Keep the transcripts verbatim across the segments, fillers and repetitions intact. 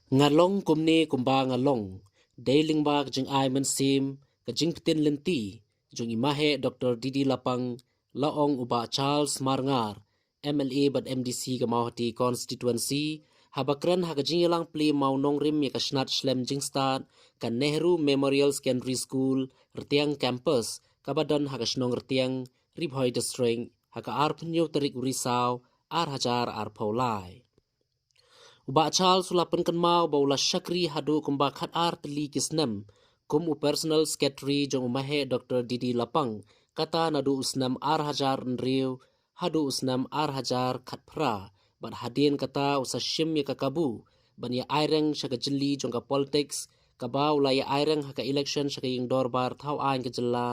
Nga long kumne kumba nga long dei lyngba ka jingai mynsiem, ka jingpyntip lynti jong i Maheh Dr. D D Lapang, la ong u Bah Charles Marngar, M L A bad M D C ka Mawhati Constituency, haba kren ha ka jingïalang plie mawnongrim ïa ka shnat shlem jingstad ka Nehru Memorial Secondary School, Rtiang Campus, kaba don ha ka shnong Rtiang, Ri Bhoi District, ha ka arphew tarik u Risaw, ar hajar arphew lai. U Bah Charles u la pynkynmaw ba u la shakri haduh kumba khatar tylli ki snem kum u personal secretary jong u Maheh Dr. D D Lapang, kata naduh u snem ar hajar hynriew haduh u snem ar hajar khatphra, bad hadien kata u sa shim ïa ka kabu ban ïa aireng sha ka jylli jong ka politics, kaba u la ïa aireng ha ka election sha ka ïing dorbar thaw aiñ ka jylla,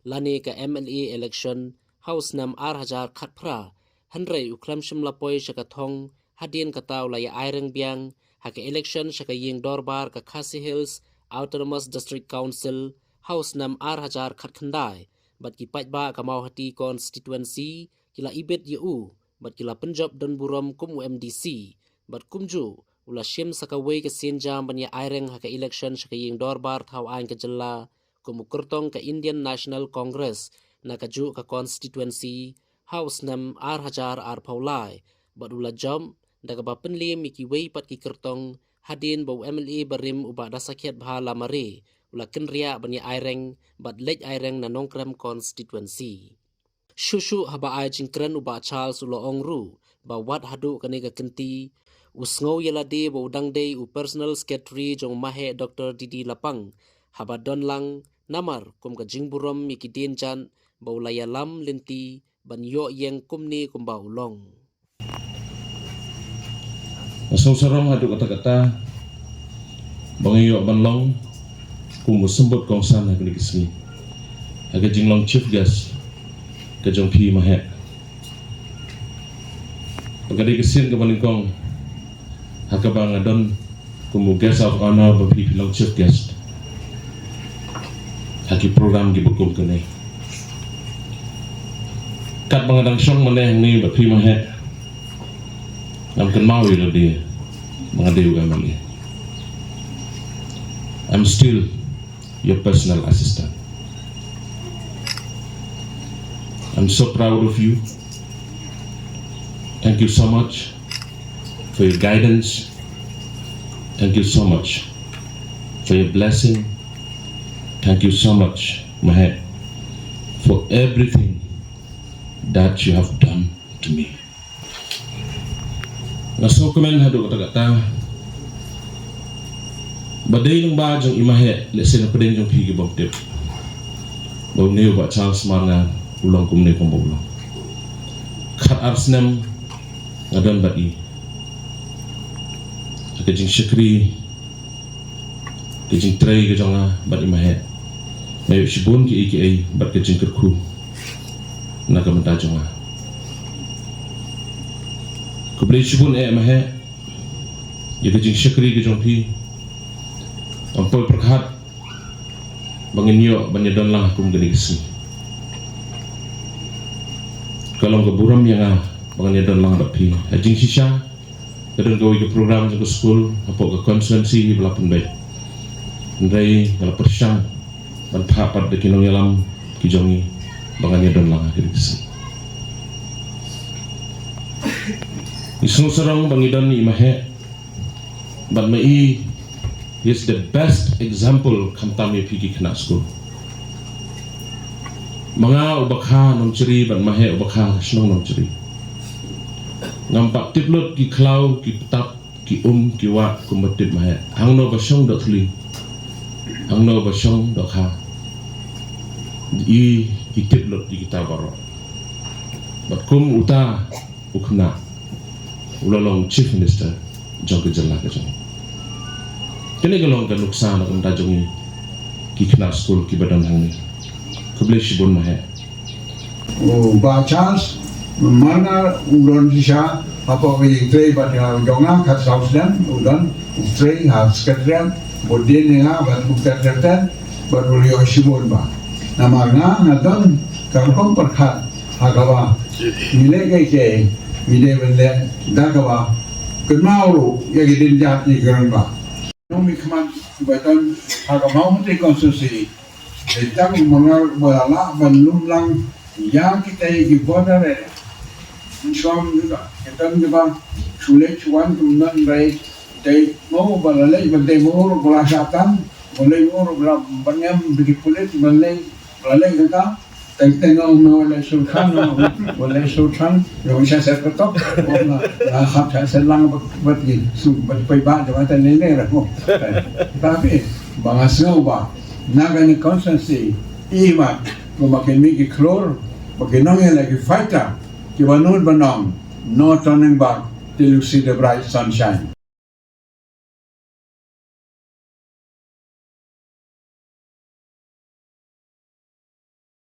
lane ka M L A election, ha u snem ar hajar khatphra, hynrei u khlem shym la poi sha ka thong, hadien kata u la ïa aireng biang ha ka election sha ka ïing dorbar ka Khasi Hills Autonomous District Council, ha u snem ar hajar khatkhyndai, bad ki paidbah ka Mawhati Constituency ki la ibit ïa u, bad ki la pynjop don burom kum u M D C, bad kumjuh u la shim sa kawei ka sienjam ban ïa aireng ha ka election sha ka ïing dorbar thaw aiñ ka jylla, kum u kyrtong ka Indian National Congress na kajuh ka constituency, ha u snem ar hajar arphew lai, bad u la jop da kaba pynliem ïa kiwei pat ki kyrtong, hadien ba u M L A barim u Bah Dasakhiatbha Lamare u la kynriah ban ïa aireng bad leit aireng na Nongkrem constituency. Shuh shuh haba ai jingkren u Bah Charles u la ong ruh ba wat haduh kane ka kynti u sngew ïa lade ba u dang dei u personal secretary jong u Maheh Dr. D D Lapang, haba don lang namar kum ka jingburom ïa ki dienjat ba u la ïalam lynti ban ïoh ïeng kumne kumba u long. Nga sngewsarong haduh katta katta ba nga ïoh ban long kum u symbud kongsan ha kane ka sngi, ha ka jinglong chief guest ka jong phi Maheh. Ba ka dei ka sien kaba nyngkong ha kaba nga don kum u guest of honor ba phi phi long chief guest ha ki program kiba kum kane. Katba nga dang shong mynne hangne bad phi Maheh, ngam kynmaw ïa lade ba nga dei u M L A. I'm still your personal assistant. I'm so proud of you. Thank you so much for your guidance. Thank you so much for your blessing. Thank you so much, Maheh, for everything that you have done to me. Nga sngewkmen haduh katta katta ba dei lyngba jong i Maheh, lehse na pdeng jong phi ki bym tip ba une u Bah Charles Marngar u long kumne kumba u long. Khatar snem nga don bad i ha ka jingshakri, ka jingtrei ka jong nga bad i Maheh. Nga ïoh shibun kiei kiei bad ka jingkyrkhu na ka bynta jong nga. Khublei shibun eh Maheh ïa ka jingshakri ka jong phi. Ngam poi pyrkhat ba ngin ïoh ban ïa don lang ha kum kane ka sngi. Ka long ka burom ïa nga ba ngan ïa don lang bad phi. Ha jingshisha ka don kawei ka program jong ka skul hapoh ka constituency ba la pynbeit. Hynrei nga la pyrshang ban phah pat da ki nongïalam ki jong ngi ba ngan ïa don lang ha kane ka sngi. Ngi sngewsarong ba ngi don i Maheh bad ma i, he is the best example khamtam ïa phi ki khynnah skul. Ma nga u bakha Nongchri bad Maheh u bakha shnong Nongchri. Ngam pat tip lut ki khlaw ki btap ki um ki wah kumba tip Maheh. Hangno ba shong doh thli, hangno ba shong doh kha, i, i tip lut ïa kita baroh. Bad kum uta u khynnah u la long Chief Minister jong ka jylla ka jong. Kane ka long ka nuksa na ka bynta jong ngi ki khynnah skul kiba don hangne. Khublei shibun Maheh. U Bah Charles Marngar u don shisha hapoh ka jingtrei bad nga, jong nga khatsaw snem u don u trei ha Secretariat, bad dien ïa nga bad u Secretary bad u la ïoh shibun bha. Namar nga nga don ka rukom pyrkhat ha kaba ngi leh kaei kaei ngi dei ban leh da kaba kynmaw ruh ïa ki dienjat ki kren bha. Nong mi khmat ba don ha ka Mawhati constituency. Dei tang u Mawlar ba la lah ban lum lang ïa kita ki border area. Nshom juga kita juga shu leit shu wan kum don rai. Dei mo ba la leit ba dei mo ba la shatan ba leit mo ba la ban ngam ba ki pulit ba leit ba la leit kita. Teng teng ong me wala sultan, wala sultan, yo sha sha ketok, wala la hap sha sha lang bat bat gi, su bat pai ba de bat ne ne ra ko. Tapi ba nga sngew ba na kane constituency i mat ko ma ke mi ki klur, ba ke nong ïa la ki fighter, ki ba nud ba nong, no turning back till you see the bright sunshine.